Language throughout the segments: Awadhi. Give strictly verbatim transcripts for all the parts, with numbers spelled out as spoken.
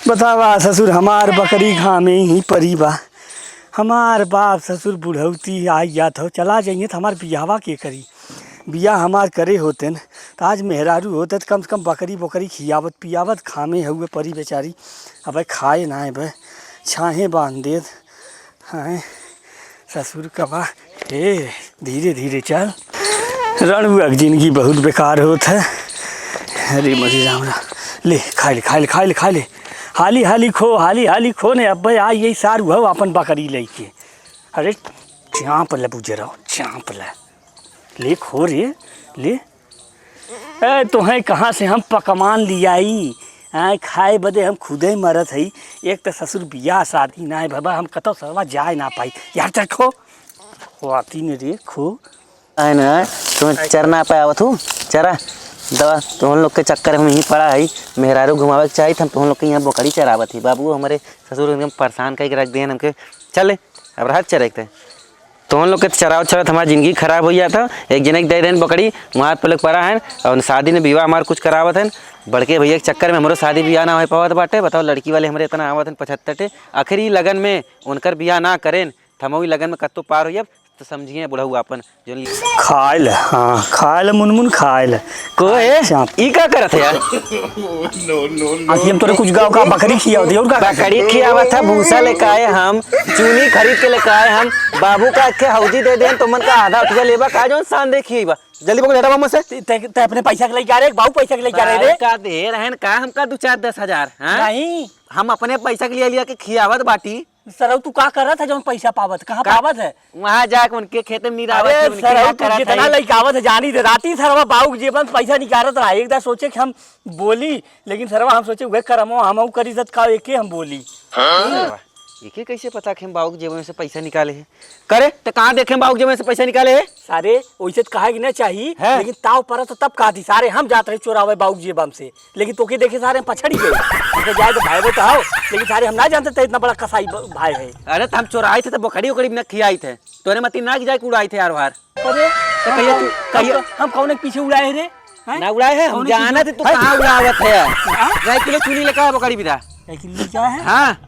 बतावा ससुर, हमार बकरी घामे ही परी बा। हमार बाप ससुर बुढ़ौती आई जात हो, चला जाइए त हमार बियाहवा के करी? बियाह हमार करे होतेन त आज मेहरारू होते त कम से कम बकरी बोकरी खियावत पियावत, घामे हउए परी बेचारी। अबे खाए ना, अबे छाहे बांध देत। हाँ, ससुर कबा। ए, धीरे धीरे चल। रणुआ के जिंदगी बहुत बेकार होत है। अरे मरी राम राम। ले, खाए ले, खाए ले, खाए ले, खाए ले। हाली हाली खो, हाली हाली खो ने, अब्बे आ यही सार हुआ अपन बकरी लेके। अरे, चाँप ले बुजरो, चाँप ले। ले खो रे, ले। ए, तोहें कहाँ से हम पकवान लियाई? आय, खाए बदे हम खुदे मरत हई। एक त ससुर बियाह शादी ना है बाबा, हम कतौ सरवा जाए ना पाई। यार, चल खो। खो आती ने रे, खो। आए ना, तुम चर ना पाए आवत हूँ, चरा। दवा, तुम लोग के चक्कर में ही पड़ा है। मेहरारू घुमावे के चाही, हम तुम लोग के यहाँ बोकरी चरावत ही। बाबू, हमारे ससुर एकदम परेशान करके रख दिए हमके। चल, अब रहत चरे के। तोहन लोग के चरावत चरावत हमार जिंदगी खराब होइ जात ह। एक जने के दे देन बकरी, वहाँ पे लोग परा हन, और शादी ने विवाह हमार कुछ करावत हन। बड़के भैया के चक्कर में हमरो शादी बियाह ना होइ पावत बाटे। बताओ, लड़की वाले हमरे इतना आवत हन पचहत्तर टे, आखिर ई लगन में उनकर बियाह ना करेन, त हमहू ई लगन में कत्तो पार होइ जाब, त समझिए बुढ़ऊ आपन। खाइल, हाँ, खाइल मुनमुन, खाइल। को है? चाप। ई का करत है यार? आखिर हम तोरे कुछ गाँव का बकरी खियावत है, और का करत है? बकरी खियावत है, भूसा लेके आए हम, चूनी खरीद के लेके आए हम, बाबू का के हौदी दे देन, तो मन का आधा उठिया लेबा का, जौन शान दे खिएबा। जल्दी पकड़, हटा मुँह से। ते, ते, ते अपने पैसा के लेके आ रहे, बाबू पैसा के लेके आ रहे रे। का दे रहन का हमका दो चार दस हजार, हाँ? नहीं। हम अपने पैसा के लिए लिया के खियावत बाटी। सरऊ, तू का करत है जौन पैसा पावत? कहाँ का-, पावत है? वहाँ जाके उनके खेत में निरावत अरे है, उनके सरऊ, यहाँ तू करत जितना है। लइका आवत है, जानी दे। राती सरवा बाऊ के जेबन पैसा निकारत रहा। एक दा सोचे कि हम बोली, लेकिन सरवा हम सोचे, "उहे करमवा हमहू करी, तत का एके हम बोली।" हाँ? सरवा, एके कैसे पता कि हम बाऊ के जेब में से पैसा निकाले हैं? करे, त कहाँ देखे हम बाऊ के जेब में से पैसा निकाले हैं? सारे, ओइसे त कहा कि ना चाही, हैं? लेकिन ताव परत तब कहा थी, सारे हम जात रहे चोरावे बाऊ के जेबम से। लेकिन तोके देखे सारे हम पछड़ी गए। हमके जाए तो भाई तो हो, लेकिन सारे हम ना जानते थे इतना बड़ा कसाई ब-, भाई है। अरे तो हम चोराई थे तो बकरी उकरी में खियाई थे। तोरे मती ना कि जाए के उड़ाई थे यार बाहर। अरे, तो कहिए हम, तू, कहिए। हम, हम कौन के पीछे उड़ाए रे? हैं? ना उड़ाए है, हम कौन के जानत पीछे? है तू हैं? कहाँ उड़ावत है यार? हाँ? जाए किलो चूनी लेकर आ बकरी बिदा। जाए किलो क्या है? हाँ।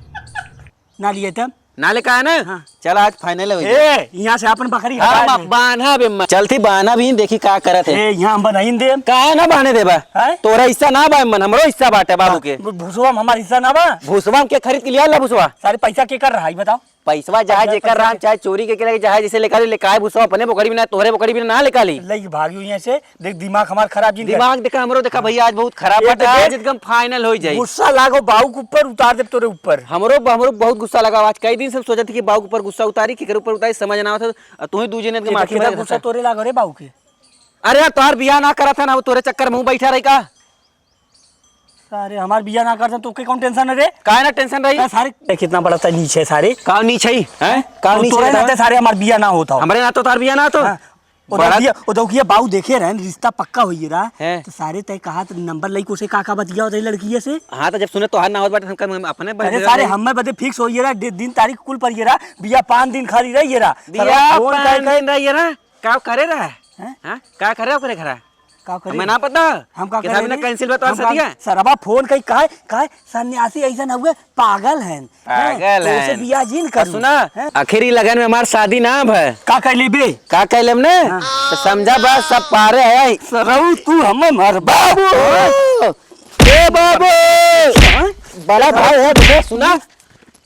ना लिए तब? ना लेकर आए ना? हाँ। चल आज final हो जाए। ए, यहाँ से अपन बकरी हम हटा अब दे। बान्हा बे म-, चलती बान्हा भी देखी का करत है। ए, यहाँ हम बनाइन देम। काहे ना बान्हे देबा? हैं? तोरा हिस्सा ना बा मन, हमरो हिस्सा बाटे बाबू के। भू-, भूसवा में हमार हिस्सा ना बा? भूसवा में के खरीद के लिया ला भूसवा? सारे पैसा के कर रहा है, बताओ? पैसवा जहाँ पैसा, जेकर पैसा राम के चाहे चोरी के, के लगे, चाहे जैसे लेकर ले, काहे भूसवा अपने बोकरी बिना, तोहरे बोकरी बिना ना लेकर ली। लई भागियो यहाँ से। देख, दिमाग हमार खराब जिन कर। दिमाग देखा, हमरो देखा भैया, आज बहुत खराब ये बाटे, तो आज देख, एकदम final हो जाई। गुस्सा लागो बाऊ के ऊपर, उतार देब तोरे ऊपर। हमरो, हमरो बहुत गुस्सा लगा। आज कई दिन से हम सोचत ही कि बाऊ के ऊपर गुस्सा उतारी, केकर ऊपर उतारी, समझ ना आवत है। और तू ही दू जने के ये तो मार के केतना मार गुस्सा देता। तोरे लाग रे बाऊ के। अरे यार, तोहार बियाह ना करत है ना, वो तोरे चक्कर में हूँ बैठा रही का? सारे हमार बियाह ना करत है, तो के कौन tension है रे? काहे ना tension रही? का सारे, ए, कितना बड़ा सा नीच है सारे। का नीच है? हैं? का तो नीच तोरे है? नाते सारे हमार बियाह ना होता हो। हमरे नाते तोहार बियाह ना होता? हाँ। ओ बड़ा दौकिया, ओ दौकिया बाऊ देखे रहन, रिश्ता पक्का होइए रहा। हैं। तो सारे तय कहा तो नंबर लई को से का का बतिया होता है लड़किया से? हाँ, तो जब सुने तोहार ना होत बाटे, हम, हम अपने अरे बहन सारे, रहे। हमें बदे fix होइए रहा, दि-, दिन तारीख कुल पर ये रहा, बिया पाँच दिन खाली रहिए रहा। बिया साला फोन पाँच कर, कर दिन रहिए रहा, का करे रहा? हैं? हाँ? का करे ओकरे घरा? का करी? हमें ना पता। हम का कि करे साहब ने रे? Cancel बता हम का, सदिया। सरवा फोन कई काहे, काहे सन्यासी ऐसन हुए, पागल हैं। पागल हैं। तो उसे हैं। बियाह जिन और करू। सुना, हैं? आखिरी लगन में हमार शादी ना भय। का कैली बे? का कैले हमने? हाँ। तो समझा बस सब पारे है। सरऊ तू हमें मर बाबू। ए बाबू। हाँ? बड़ा भाई है, बेटा सुना।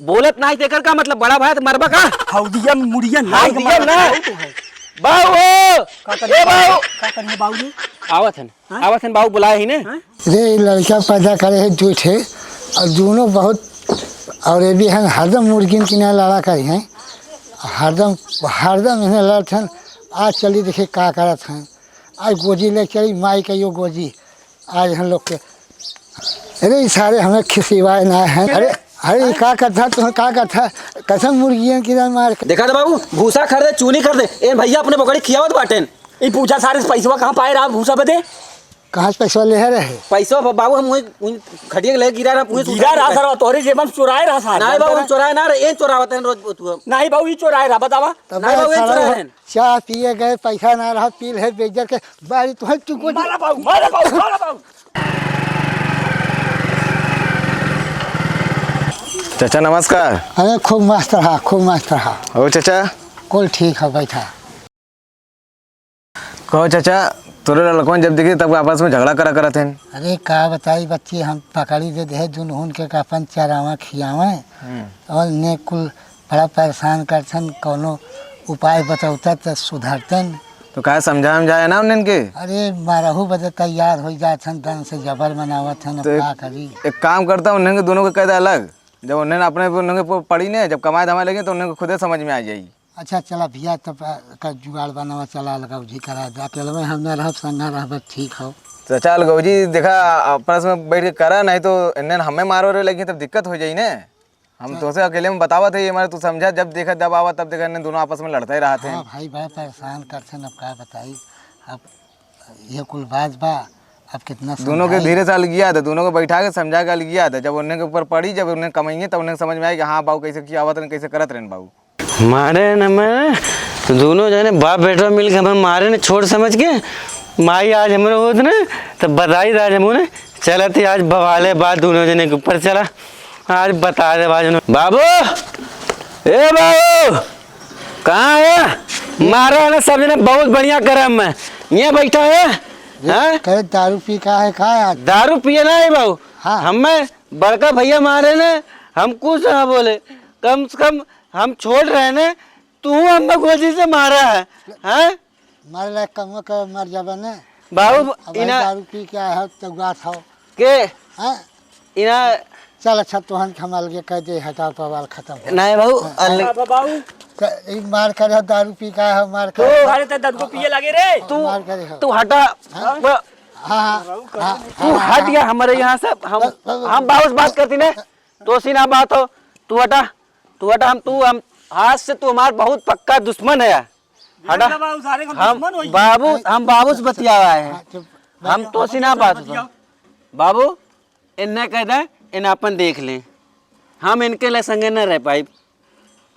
बोलत नाही तेकर का मतलब, बड़ा भाई तो मरबा का? हौदिया में मुड़िया नाही हौदिया के मारत ना। है, तो है। बाऊ हो! का करिए ए बाऊ! का करिए बाऊ जी? आवत हन। हाँ? आवत हन, बाऊ बुलाए ही ने। हाँ? रे, ई लड़का पैदा करे है दू ठे, और दोनों बहुत, और ये भी हैं हरदम मुर्गिन की ना लड़ा करी हैं, हरदम, हरदम इन्हें लड़त हैं। आज चली देखी का करत हैं। आज गोजी ले चली माई का यो गोजी। आज हम लोग के, अरे, ई सारे हमें खिसिवाए ना हैं। अरे, अरे, ई का करता, तुम का करता? कसम मुर्गियन की ना मार के। देखा तो बाबू, भूसा खरीदे, चूनी खरीदे। ए भैया अपने बोकरी खियावत बाटेन। ई पूछा सारे से पैसवा कहाँ पाए रहा भूसा बदे? कहाँ से पैसवा ले रहे? पैसवा ब-, बाबू हम वहीं, वहीं खटिया के लगे गिरा रहा, वहीं गिरा रहा सरवा, तोहरे जेब में चुराए रहा सारे। नहीं बाबू, हम चुराए ना रहे, ए चुरावत हैं रोज तू। नहीं बाबू, ई चुराए रहा, बतावा। तब नहीं बाबू, ए सारा चुराए रहे। चाह पिए गए, पैसा ना रहा, पी ले बेजर के, बारी तुहन चुको मारा बाऊ, मारा बाऊ, मारा बाऊ। चाचा नमस्कार। अरे खूब मस्त रहा, खूब मस्त रहा। और चाचा? कुल ठीक है, बैठा। कहो चाचा, तोरे लड़कवन जब देखी तब आपस में झगड़ा करा करत हैं। अरे का बताई बच्ची, हम पकड़ी दे दे दुनहुन के, का अपन चरावा खियावे। हम्म। और ने कुल बड़ा परेशान करथन, कौनो उपाय बतौता त सुधरतन। तो का समझा समझाए ना उन्हन के? अरे मारहू बदे तैयार हो जाथन, दन से जबर मनावत हन, अब तो का करी? एक काम करता, उन्हन के दोनों के कह दे अलग, जब उन्हन अपने उन्हन के प-, पड़ी ने, जब कमाए धमाए लगे तो उन्हन के खुदे समझ में आ जाई। अच्छा चला भैया, तब, अ, का जुगाड़ बनावा, चला अलगौजी करा दे। अकेले में हम ना रहब, संगा रहब, ठीक हो। चाचा अलगौजी देखा, आपस में बैठ के करा, नहीं तो इन्हें हमें मारो रे लगी तब दिक्कत हो जाई ने। हम चल। तोसे अकेले में बतावत है, ये मारे तू समझा, जब देखा जब आवा तब देखा इन्हें दोनों आपस में लड़ते ही रहत हैं। हाँ भाई, बड़ा परेशान करते हैं, अब का बताई, अब ये कुल बात बा, अब कितना दोनों के समझाई? धीरे से अलगिया दे, दोनों को बैठा के समझा के अलगिया दे। जब उन्हें के ऊपर पड़ी, जब उन्हें कमाइए तब उन्हें समझ में आए कि हाँ बाबू कैसे किया आवत रहन, कैसे करत रहन बाबू। मारे न मैं, दोनों जने बाप बेटवा मिल के हमें मारे न छोट समझ के। माई आज हमरे होत न, तब बताई आज हम उन्हें। चलत ही आज बवाले बात दोनों जने के ऊपर चला। आज बता दे आज उन्हें। बाबू, ए बाबू, कहाँ है? मारा है ना सब जने, बहुत बढ़िया करम में। ये बैठा है, हाँ? करे दारू पी का है, का है आज? दारू पिए ना है बाबू। हाँ। हमें बड़का भैया मारे न, हम कुछ ना बोले। कम से कम हम छोट रहे न, तू हमें गोली से मारा है, हैं? मारे लायक कमवा कर मर जाबे ने। बाबू, अब भाई इना दारू पी के आए हो, तो गात हो। के? हैं? इना चल, अच्छा, तोहन के हम अलगे कह दे, हटाओ, बवाल खत्म हो। नहीं बाबू, हाँ, अलग हाँ। बाबू। तो ई मार कर हो, दारू पी के आए हो, मार तू कर। अरे, तो दारू को पिए लगे रे। तू, मार कर हो। तू हटा। हाँ? ब- हाँ, हाँ, हाँ, तू हाँ, हट हाँ। गया हमारे यहाँ से। हम, बाबू, बाबू, हम बाबू से बात करती ने। तोसी ना बात हो, तू हटा, तू हटा, हम, तू, हम, आज से तू हमार बहुत पक्का दुश्मन है। हटा। ना बाबू, सारे का हम दुश्मन होई। बाबू, हम बाबू से बतियावा है। हाँ, चुप। हम तोसी ना बात हो। बतियाओ। बाबू, इन्हें कह दे, इन्हें अपन देख लें, हम इनके ले संगे न रह पाइब।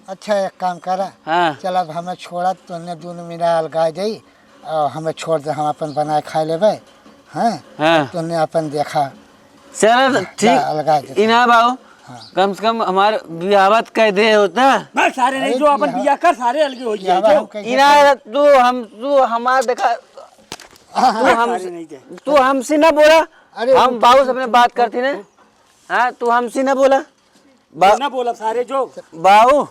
अच्छा, एक काम करा। हाँ। चल, अब हमें छोड़ा, तोने दोनों मिला अलगा जाई, और हमें छोड़ दे, हम अपन बनाए खाए लेबे। हाँ? हाँ। तोने अपन देखा। चल, हाँ, ठीक। जा, अलगा दे। इना बाबू, हाँ। कम से कम हमार बियाहत कह दे होता। बस, सारे नहीं, अरे, जो अपन बियाह, बियाह कर, सारे अलगे हो जाए, बियाह जो। हम कैसे इना, करें? तू हम, तू हमार देखा, हाँ, तू हाँ। हम, सारे नहीं दे। तू हमसे ना बोला, अरे, हम रुक, बाबू से रुक, अपने रुक, बात रुक, करती ने। रुक। हाँ, तू हमसे ना बोला। बा-, ना बोला सारे जो। बाबू,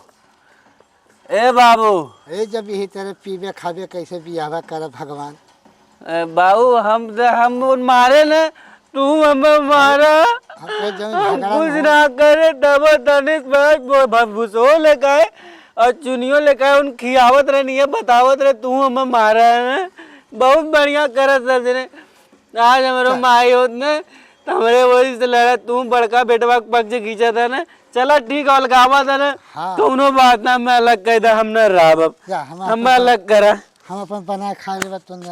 ए बाबू। ए, जब यही तरह पीबे खाबे, कैसे बियाहवा करब भगवान? ए बाबू, हम त, हम उन मारे न, तू हमें मारा। हम कोई जमीन हम झगड़ा कुछ ना ना करे, तब तनिस भाई वो भ-, भूसो लेके आए और चुनियो लेके आए, उन खियावत रहे, नहीं बतावत रहे, तू हमें मारा है ना। बहुत बढ़िया करत सर ने। आज हमरो का? माई होत न, त हमरे वही से लड़ा, तू बड़का बेटवा के पक्ष खींचा था न। चला ठीक है, अलगावा था न, हाँ। कौनो बात ना, मैं अलग कह दा, हम न रहब अब। जा, हम हम अपन अलग करा। हम अपन बना खा लेबा, तू न